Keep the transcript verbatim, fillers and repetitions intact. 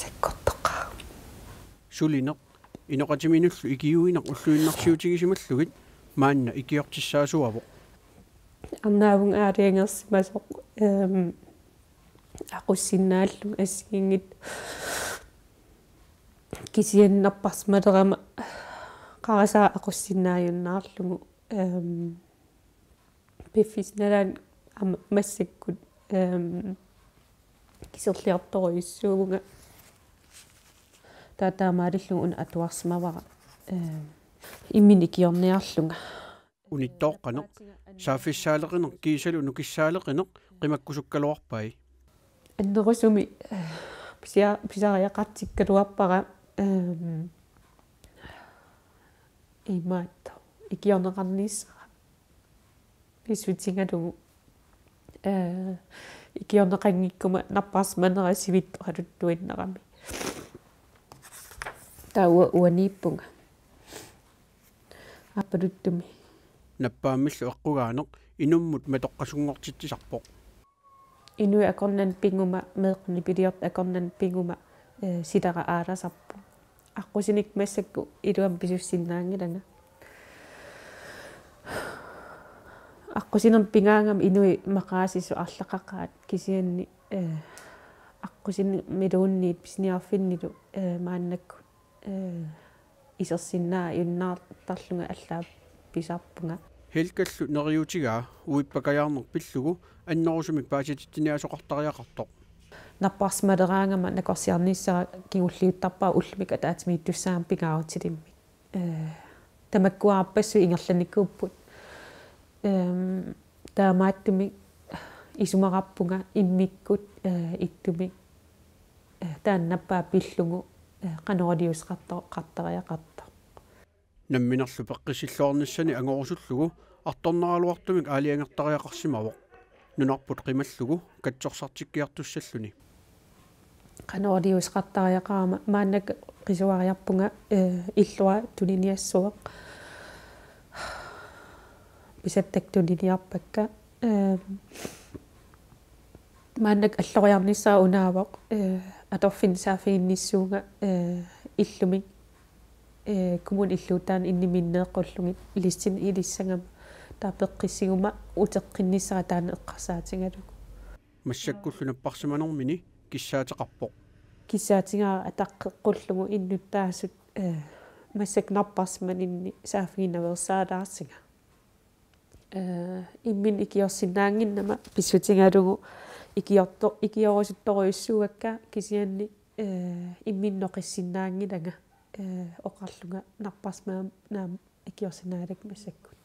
Sakkortoqaaq. Sulineq inoqatiminullu ikiuineq ulluinnarsiutigisimallugit maanna ikiortissaasuavoq. Arnaavunga aalajangersimasoq, ehm, aqussinnaallunga assigiinngitsoq, kisianni napparsimalerama qarasaaq aqussinnaajunnaarlugu, ehm, piffissap nalaani aamma massakkut, ehm, kiserliortorujussuuvunga. Taava taamaalillunga una atuarsimavara, ehm, imminut ikiorniarlunga. Unittooqqaneq, saaffissaaleqineq kiisalu nukissaaleqineq qimakkusukkaluarpai. Annerusumik, eh, pisia-, pisariaqartikkaluarpara, ehm, imaattoq ikiorneqarnissara pissutigalugu, eh, ikiorneqanngikkuma napparsimanera sivitsoqaluttuinnarami. Taava uaniippunga aappaluttumik. Nappaammillu eqqugaaneq inummut matoqqasunngortitsisarpoq. Inuit akornanni piguma, meeqqat nipiliortut akornanni piguma, eh, silera aalasarpoq. Aqqusineq massakkut iluamik pisussinnaanngilanga. Aqqusinermi pigaangama inuit maqaasisut arlaqaqaat, kisianni, eh, aqqusinimiluunniit pisiniarfinnilu, eh, maannakkut, eh, isersinnaajunnaartarlunga allaat pisarpunga. Helgallu neriuutigaa uippakajaarneq pillugu annerusumik paasititsiniaasoqartariaqartoq. Napparsimaleraangama nakorsiarnissara kingulliuttarpara ullumikkut ataatsimiittussaagama pingaarutilimmik. Eh, tamakkuarpassuit ingerlanikuupput. Ehm, taamaattumik isumaqarpunga immikkut, eh, ittumik, eh, taanna nappaa pillugu, eh, qanoq iliuuseqarto-, qartariaqartoq. Namminerlu peqqissilluarnissani angorusullugu artornaraluartumik aalajangertariaqarsimavoq. Nunarput qimallugu katsorsartikkiartussalluni. Qanoq iliuuseqartariaqarama maannakkut qisuariarpunga, eh, illua tuniniassuaq. Pisattakka tuniniarpakka. Eh, maannakkut alloriarnissara unaavoq, eh, atorfinni saaffiginnissuunga, eh, illumik, eh, kommunip illuutaani inniminneeqqullugit listinik ilissagama, taava peqqissiguma uteqqinnissara taanna eqqarsaatigalugu. Massakkullu napparsimanermini kissaateqarpoq. Kissaatigaara ataqqeqqullugu innuttaasut, eh, massakkut napparsimaninni saaffiginnaveersaalaarsinga. Eh, imminut ikiorsinnaannginnama pissutigalugu ikiorto-, ikiorusuttorujussuuakka, kisianni, eh, imminut noqissinnaanngilanga, eh, oqarlunga napparsimanermut aamma ikiorsinnaagaluakka massakkut.